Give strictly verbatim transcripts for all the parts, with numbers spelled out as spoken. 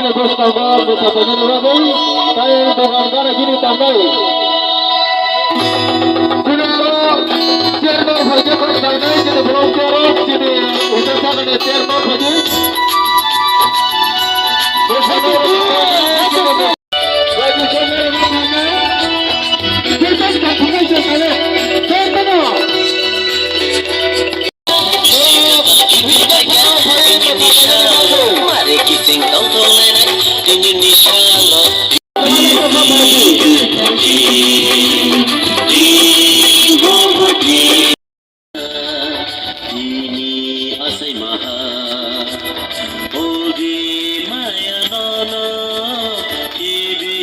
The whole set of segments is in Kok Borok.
Bwskango bwsajagani bagwi tei dogan gana gini tangnai. Chini aro chairman phaikhe kok tangnai, chini volunteer rok, chini uansukmani chairman phaikhe. Tini asai maha, ogi maya nono, ibi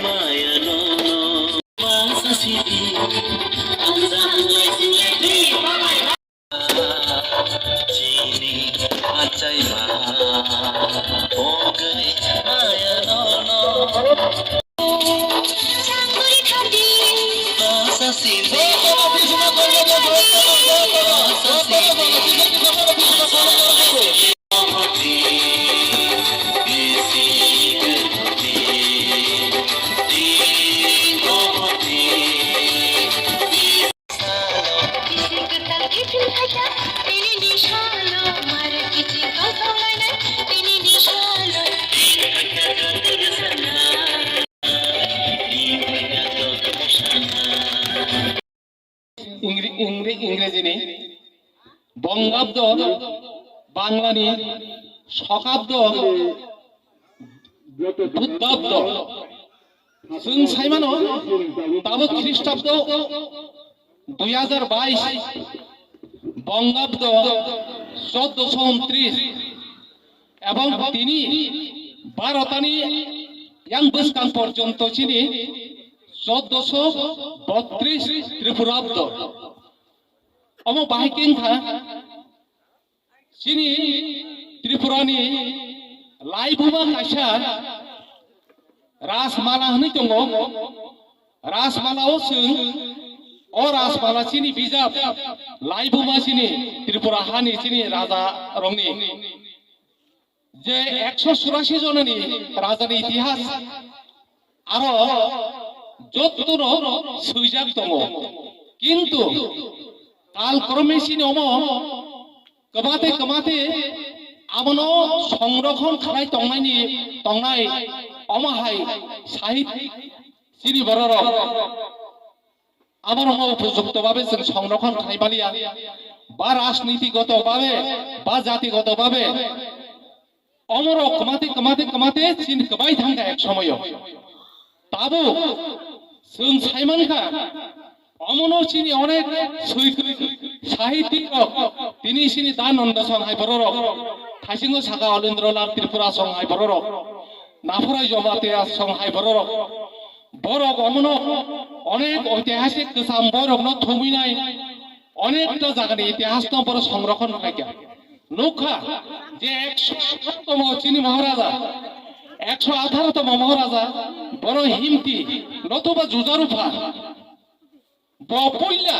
maya nono. Masa siti, anja anglai singlai tri. Chini achai maha, ogi maya nono. Ingre-, Ingre-, Ingrejini, Bongabdo, Banglani, Sokabdo, Buddhabdo. Chwng saimano, tabuk Khristabdo dui hajar bais, Bongabdo choddoso untris, ebong tini Bharotani yang bwskang porjonto chini choddoso botris Tripurabdo. Omo bahai khe wngkha chini Tripurani laibuma kaisa Rajmala hwnwi tongo. Rajmala o chwng, o Rajmala chini bijap laibuma chini Tripura hani chini raja rokni je ekso churasi jonani rajani itihas aro jottono swijak tongo. Kintu kalkrome chini omo kwmate kwmate abono songrokhon khlai tongnaini, tongnai omo hai sahit chini bororok. Abono mo upojukto babe chwng songrokhon khlai maliya, ba rajniti goto babe, ba jati goto babe. Omorok kwmate, kwmate, kwmate chini kwbai thangkha ek somoyo. Tabuk chwng saimankha, omono chini onek swi-, sahityi rok, tini chini Dananda song hai bororok, thaisingo saka Olendro Lal Tripura song hai bororok, Naphurai Jamatia song hai bororok. Borok omono onek oitihasik kwcham boirokno thumwinai, onekta jagani itihasno borok songrokhon khlaikha. Nukha je ekso atharo tongmo chini Maharaja, ekso atharo tongmo Maharaja, borok himti notoba jujarupha. Bo puila